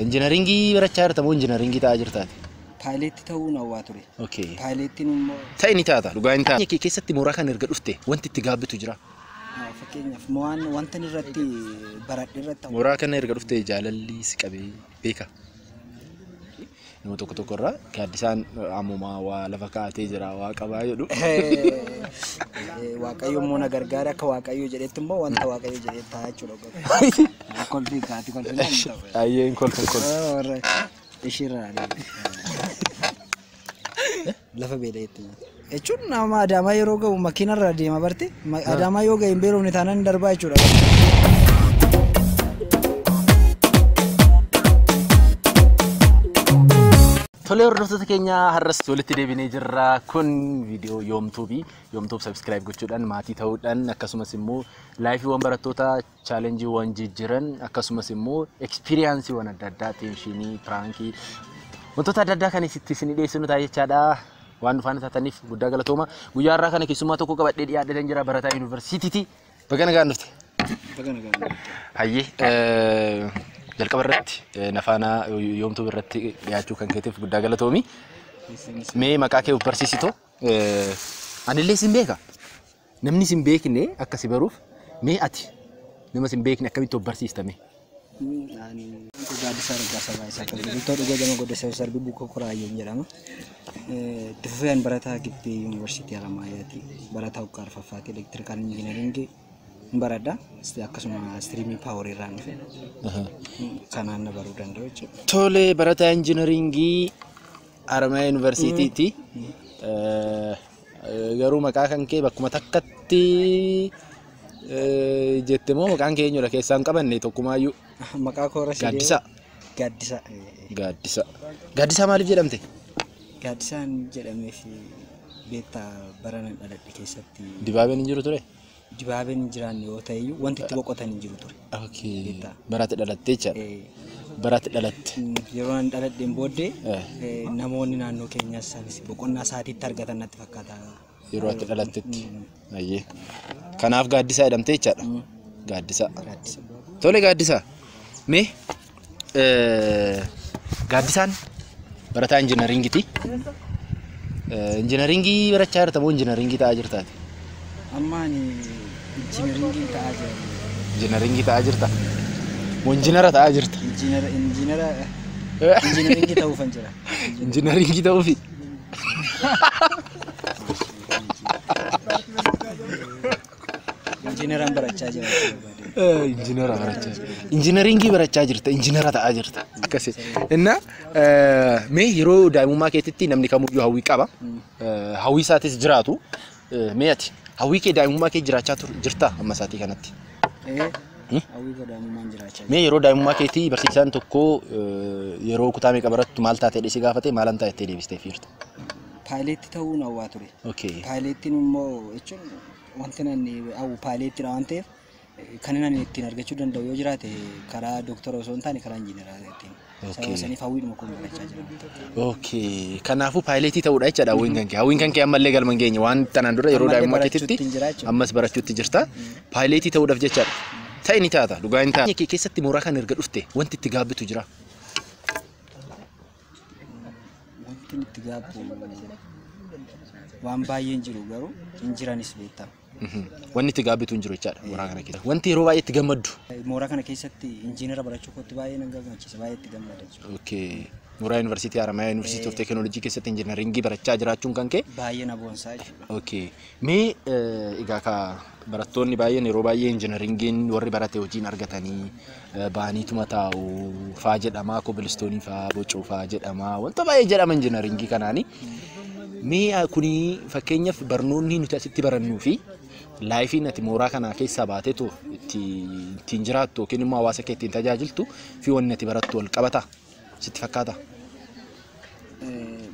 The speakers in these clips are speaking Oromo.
Injiinaringii barachaa jirta moo injiinaringii ta'aa jirtaati? Paayileetti ta'uu hawwaa ture. Okay. Paayileettiin immoo Ta'e ni taata, dhugaa hin taata. Kee keessatti mooraa kana erga dhufte wanti itti gaabbitu jira. Fakkeenyaaf waan wanta inni irratti baradhe irratti Mooraa kana erga dhufte jaalalli si qabee beeka. Nama tokko tokko irraa gaaddisaan ammumaa waa lafa kaa'atee jira waa qabaa jedhu. Waaqayyo immoo na gargaara akka Waaqayyo jedhetti immoo wanta Waaqayyo jedhee ta'a jechuudha. Kolfii kaati kolfii naan ta'u. Ayyeen kolfa kolfa. Warra ishiirraa lafa beela'eetti nyaata. Jechuun nama Adaamaa yeroo ga'u makiinarra deema barte Adaamaa yoo ga'e hin beelofne taanaan hin darbaa jechuudha. Tolee hordoftoota keenya har'as walitti deebinee jirra. Kun viidiyoo Yoomtuubi. Yoomtuub subscribe gochuudhaan maatii ta'uudhaan akkasumas immoo lifeiiwwan barattoota challengeiiwwan jijjiiran akkasumas immoo experienceiiwwan adda addaa tensionii, prankii wantoota adda addaa kan itti isin dhiyeessinu ta'a jechaadha. Waan dhufaan taataniif guddaa galatooma. Guyyaa har'aa kana keessummaa tokko qabadhee dhiyaadhee jira barataa yuunivarsiitiiti. Baga nagaan dhufte. Baga nagaan dhufte. Hayyee jalqaba irratti nafaana Yoomtuub irratti dhiyaachuu kan keetiif guddaa galatoomi. Mee maqaa kee of barsiisitoo? Anillee sin beeka. Namni sin beekne akka si baruuf mee ati nama sin beekne akkamitti of barsiista mee? Ani Gaaddisaa Raggaasaa Baay'isaa kan Bultoo Dhugee Gama Godina Sarbii Bukkoo Koraayyeen jedhama. Itti fufeen barataa Gibbii Yuunivarsiitii Haramaayaati. Barataa waggaa arfaffaati electrical engineeringii hin baradha. Akkasuma streamii powerii irraan dhufe. Kanaan na baruu danda'u jechuudha. Tole barataa injiinaringii Haramayaa Yuunivarsiitiiti. Garuu maqaa kan kee bakkuma takkatti jette moo maqaan kee eenyudha keessaa hin qabanne tokkumaayyuu? Maqaa koo irra si Gaaddisaa. Gaaddisaa. Gaaddisa. Gaaddisaa maaliif jedhamte? Gaaddisaan jedhamee fi beektaa bara nan dhaladhe keessatti Dibaabeen hin jiru ture? Dibaabeen hin jiraanne yoo ta'e iyyuu wanti itti boqotan hin jiru ture. Okay. Baraatti dhalatte jechaadha. Baraatti dhalatte. Yeroo nan dhaladheen booddee namoonni naannoo keenyaas isaanis boqonnaa sa'aatiitti argatan natti fakkaata. Yeroo ati dhalattetti. Ayyee. Kanaaf gaaddisaa jedhamte jechaadha. Gaaddisaa. Gaaddisa. Tole gaaddisaa. Mee gaaddisaan barataa injiinaringiiti. Injiinaringii barachaa jirta moo injiinaringii ta'aa jirtaati? Amma ani injiinaringiin ta'aa jira. Injiinaringii ta'aa jirta? Moo injiinara ta'aa jirta? Injiinara injiinara injiinaringii ta'uufan jira. Injiinaringii ta'uufi? Injiinaraan barachaa jira. Injiinara barachaa jirta. Injiinaringii barachaa jirta. Injiinara ta'aa jirta. Akkasi. Inna mee yeroo daa'imummaa keetitti namni kamuyyuu hawwii qaba. Hawwii isaatis jiraatu. Mee ati hawwii kee daa'imummaa kee jiraachaa jirta amma isaatii kanatti? Hawwii koo daa'imummaan jiraachaa jira. Mee yeroo daa'imummaa keetii barsiisaan tokko yeroo kutaa meeqa barattu maal taatee si gaafate maalan taatee deebistee jirta? Paayileetti ta'uun hawwaa ture. Okay. Paayileettiin immoo jechuun wanti ani hawwu paayileettidha waan ta'eef kan inni ittiin argachuu danda'u yoo jiraate karaa doktara osoo hin taane karaa injiinaraa ittiin. Sababa saniif hawwiidhuma kun barachaa jira. Okay. Kanaafuu paayileetii ta'uudha jechaadha hawwiin kan kee. Hawwiin kan kee ammallee galma hin geenye waan tanaan dura yeroo Ammallee daa'imummaa keetitti barachuutti hin jira jechuudha. Ammas barachuutti jirta. Paayileetii ta'uudhaaf jechaadha. Ta'e ni taata dhugaa hin taata. Kee keessatti mooraa kana erga dhufte wanti itti gaabbitu jira. Wanti itti gaabbu waan baay'een jiru garuu hin jiranis beektaa. Wanni itti gaabbitu hin jiru jechaadha mooraa kana keessa. Wanti yeroo baay'ee itti gammaddu. Mooraa kana keessatti injiinara barachuu kootti baay'ee nan gammachiisa baay'ee itti gammada jechuudha. Okay. Mooraa Yuunivarsiitii Haramayaa University of Technology keessatti injiinaringii barachaa jiraachuun kan kee Baay'ee na boonsaa jechuudha. Okay. Mee egaa ka barattoonni baay'een yeroo baay'ee injiinaringiin warri barate hojiin argatanii ba'aniituma taa'u faa jedhama, cobblestoneii faa bocuu faa jedhama, wanta baay'ee jedhama injiinaringii kanaani. Mee kuni fakkeenyaaf barnoonni nuti asitti barannuu fi lifeiin ati mooraa kana keessaa baateetu ittiin jiraattu yookiin immoo hawaasa kee ittiin tajaajiltu fi wanni ati barattu wal qabata sitti fakkaata?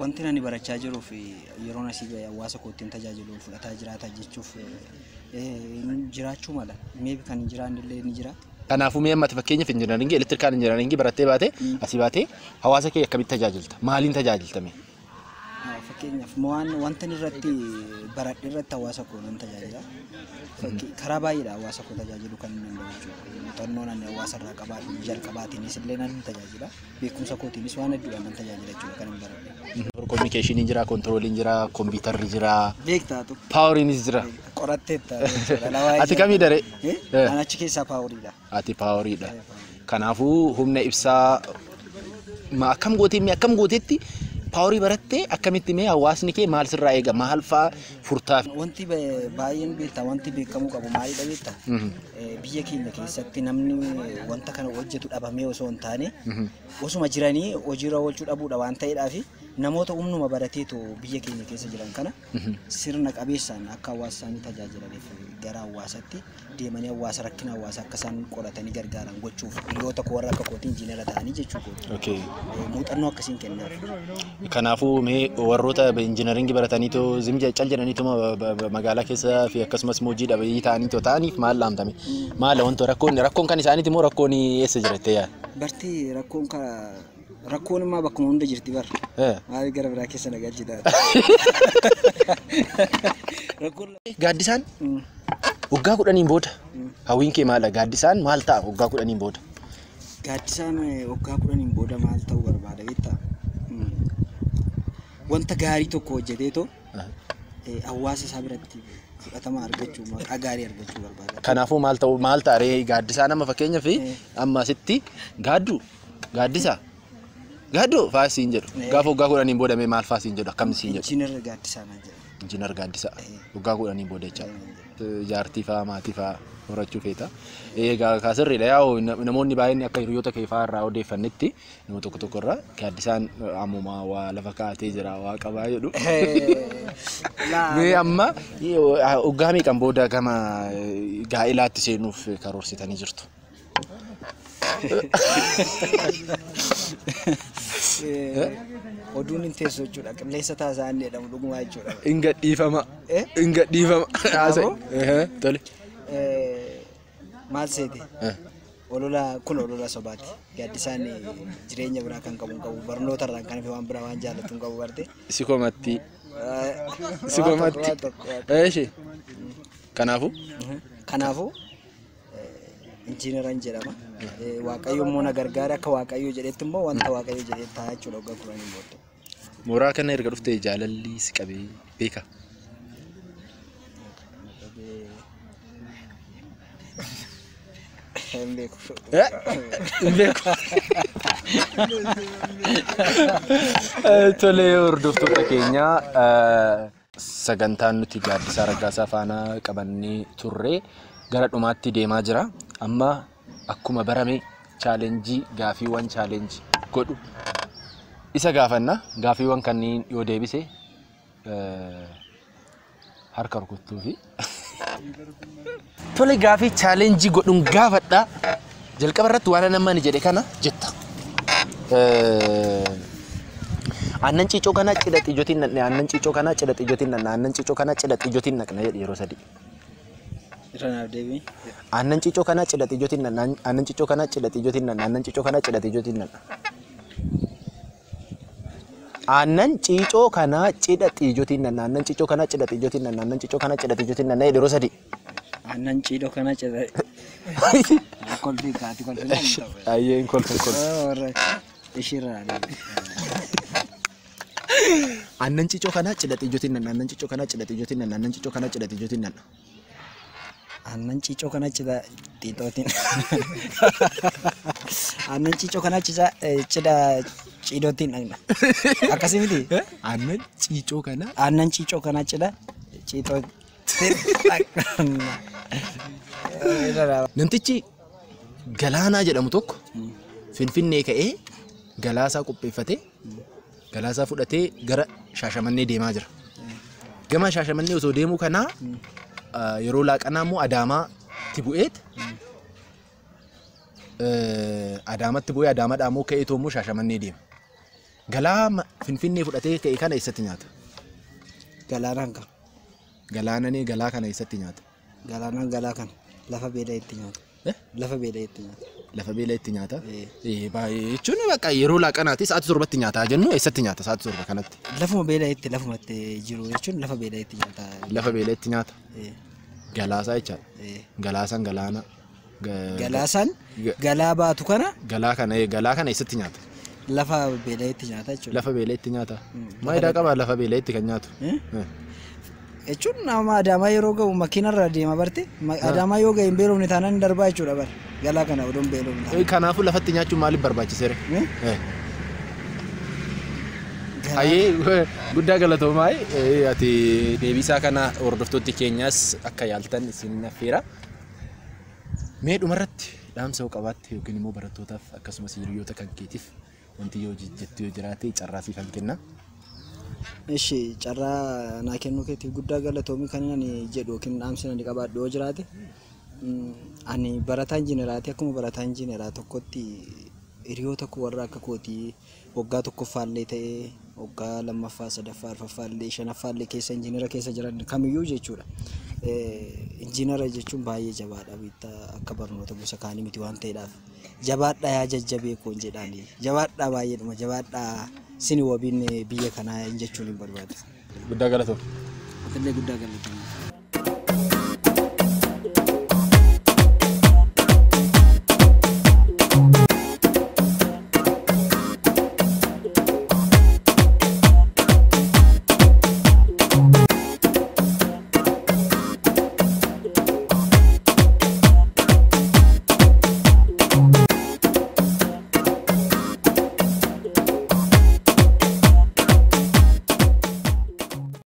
Wanti ani barachaa jiruu fi yeroon asii gahe hawaasa koo ittiin tajaajilu fudhataa jiraata jechuuf jiraachuu mala. Maybe kan hin jiraanne illee ni jira. Kanaafuu mee amma ati fakkeenyaaf injiinaringii electrical engineeringii barattee baate asii baatee hawaasa kee akkamitti tajaajilta? Maaliin tajaajilta mee? Fakkeenyaaf waan wanta irratti baradhe irratti hawaasa koo nan tajaajila. Karaa baay'eedha hawaasa koo tajaajilu kan danda'u jechuudha. Muuxannoon ani hawaasa irraa qabaadhu jalqabaatiinis illee nan tajaajila. Beekumsa kootiinis waan hedduudhaan nan tajaajila jechuudha kan hin baradhe. Communicationiin jira, controliin jira, kompiitarri jira, Beektaatu. Poweriinis jira. Qoratteetta jechuudha. Ati kamii daree? An achi keessaa poweriidha. Ati poweriidha. Kanaafuu humna ibsaa akkam gootee mee akkam gooteetti powerii barattee akkamitti mee hawaasni kee maal sirraa eega maal fa'aa furtaa? Wanti baay'een beektaa wanti beekamuu qabu maalidha beektaa? Biyya keenya keessatti namni wanta kana hojjetu dhabamee osoo hin taane osuma jiranii hojiirra oolchuu dhabuudha waan ta'eedhaaf namoota humnuma barateetu biyya keenya keessa jiran kana sirna qabeessaan akka hawaasa isaanii tajaajilaniif gara hawaasatti deemanii hawaasa rakkina hawaasa akka isaan qoratanii gargaaran gochuuf hiriyoota koo warra akka kootii injiinara ta'anii jechuudha. Muuxannoo akkasiin kennaaf. Kanaafuu mee warroota injiinaringii barataniitoo zimja cal jedhaniituma magaalaa keessa fi akkasumas hojii dhabeeyyii ta'aniitoo ta'aniif maal dhaamtame? Maal wantoota rakkoon kan isaaniiti moo rakkoon eessa jira jettee yaadda? Bartee rakkoon immoo bakkuma hunda jirti bara. Maal gara biraa keessa na galchita? Gaaddisaan waggaa 10 booda hawwiin kee maala? Gaaddisaan maal ta'a waggaa 10 booda? Gaaddisaan waggaa 10 booda maal ta'uu barbaada beektaa? Wanta gaarii tokko hojjeteetoo hawaasa isaa biratti fudhatama argachuu maqaa gaarii argachuu barbaada. Kanaafuu maal ta'u maal ta'aree gaaddisaan amma fakkeenyaaf amma asitti gaadduu gaaddisaa gaadduu fa'aa siin jedhu gaafa waggaa 10 booda mee maal fa'aa siin jedhu akkam siin jedhu? Injiinar Gaaddisaa naan jedhu. Injiinar Gaaddisaa waggaa 10 booda jechaadha. Jaartii fa'aa maatii fa'aa horachuu feeta. Egaa kaasirriidha yaa'u namoonni baay'een akka hiriyoota kee fa'aa irraa odeeffannetti nama tokko tokko irraa gaaddisaan ammumaa waa lafa kaa'atee jira waa qabaa jedhu. Mee amma waggaa meeqan booda gama gaa'ilaatti seenuuf karoorsitanii jirtu? Oduun hin teessu jechuudha. Qilleensa taasisaan jedhamu dhugumaa jechuudha. Hin gadhiifama. Hin gadhiifama. Tole. Maal seete? Olola kun olola sobaati. Gaaddisaan jireenya biraa kan qabu hin qabu. Barnoota irraan kan hafe waan biraa waan jaallatu hin qabu barte. Si komatti. Si komatti. Eeshi. Kanaafuu? Kanaafuu injiinaran jedhama. Waaqayyo immoo na gargaara akka Waaqayyo jedhetti immoo wanta Waaqayyo jedhee ta'a jechuudha waggaa 10 booda. Mooraa kana erga dhuftee jaalalli si qabee beeka? Hin beeku. Hin beeku. Tolee hordoftoota keenya sagantaan nuti Gaaddisaa Raggaasaa faana qabannee turre gara dhumaatti deemaa jira. Amma akkuma barame chaalenjii gaafiiwwan chaalenjii godhu isa gaafanna. Gaafiiwwan kanneen yoo deebise harka rukuttuu fi tole gaafii chaalenjii godhuun gaafadha. Jalqaba irratti waan nama ani jedhe kana jetta. Aannan ciicoo kana cidha xiyyotiin naqne aannan ciicoo kana cidha xiyyotiin naqne aannan ciicoo kana cidha xiyyotiin naqne jedhe yeroo sadii. Irra deebi. Aannan ciicoo kana cidha xiyyotiin naqne aannan ciicoo kana cidha xiyyotiin naqne aannan ciicoo kana cidha xiyyotiin naqne. Aannan ciicoo kana cidha xiyyotiin naqne aannan ciicoo kana cidha xiyyotiin naqne aannan ciicoo kana cidha xiyyotiin naqne yeroo sadii. Aannan ciidoo kana cidha. Kolfii kaati kolfii. Ayyeen kolfii kolfii. Ishirraa deebi. Aannan ciicoo kana cidha xiyyotiin naqne aannan ciicoo kana cidha xiyyotiin naqne aannan ciicoo kana cidha xiyyotiin naqne. Aannan ciicoo kana cidha xiixootiin. Aannan ciicoo kana cidha ciidootiin dhaqna. Akkasii miti? Aannan ciicoo kana. Aannan ciicoo kana cidha ciixootiin dhaqna. Namtichi Galaanaa jedhamu tokko Finfinnee ka'ee galaasaa qopheeffatee galaasaa fudhatee gara Shaashamannee deemaa jira. Gama Shaashamannee osoo deemuu kanaa yeroo laaqanaa immoo Adaamaatti bu'eet Adaamatti bu'ee Adaamaadhaa immoo ka'eetoo immoo Shaashamannee deema. Galaa Finfinnee fudhatee ka'e kana eessatti nyaata? Galaanaan kan. Galaananii galaa kana eessatti nyaata? Galaanaan galaa kana lafa beelaa itti nyaata. Lafa beelaa itti nyaata. Lafa beela'etti nyaata. Baay'ee jechuun bakka yeroo laaqanaati sa'aatii 7tti nyaataa jennu eessatti nyaata sa'aatii 7 kanatti? Lafuma beela'etti lafumatti jiru jechuun lafa beela'etti nyaata. Lafa beela'etti nyaata. Galaasaa jechaadha. Galaasaan galaana. Galaasaan galaa baatu kana. Galaa kana eessatti nyaata? Lafa beela'etti nyaata jechuudha. Lafa beela'etti nyaata. Maayidaa qaba lafa beela'etti kan nyaatu? Jechuun nama Adaamaa yeroo ga'u makiinarra deema barte. Adaamaa yoo ga'e hin beelofne taanaan darbaa jechuudha bara. Galaa kana odoo hin beelofne taanaan. Kanaafuu lafatti nyaachuun maaliif barbaachisere? Hayyee guddaa galatoomaa ati deebisaa kana hordoftoonni keenyaas akka yaaltan isin affeera. Mee dhumarratti dhaamsa yoo qabaatte yookiin immoo barattootaaf akkasumas hiriyoota kan keetiif wanti yoo jettu yoo jiraate carraa siifan kenna. Ishi carraa naa kennuu keetiif guddaa galatoomii. Kan ani jedhu yookiin dhaamsi ani qabaadhu yoo jiraate, ani barataa injiineraati. Akkuma barataa injiineraa tokkotti hiriyoota koo warra akka kootii waggaa tokkoffaallee ta'ee waggaa lammaffaa, sadaffaa, arfaffaallee, shanaffaallee keessa injiinera keessa jiran kamiyyuu jechuudha. Injiinera jechuun baay'ee jabaadha beektaa, akka barnoota gosa kaanii miti waan ta'eedhaaf. Jabaadhaa yaa jajjabee koon jedhaani. Jabaadhaa, baay'eedhuma jabaadhaa, sini wabiin biyya kanaa jechuun hin barbaadu. Guddaa galatoom. Atillee guddaa galatoom.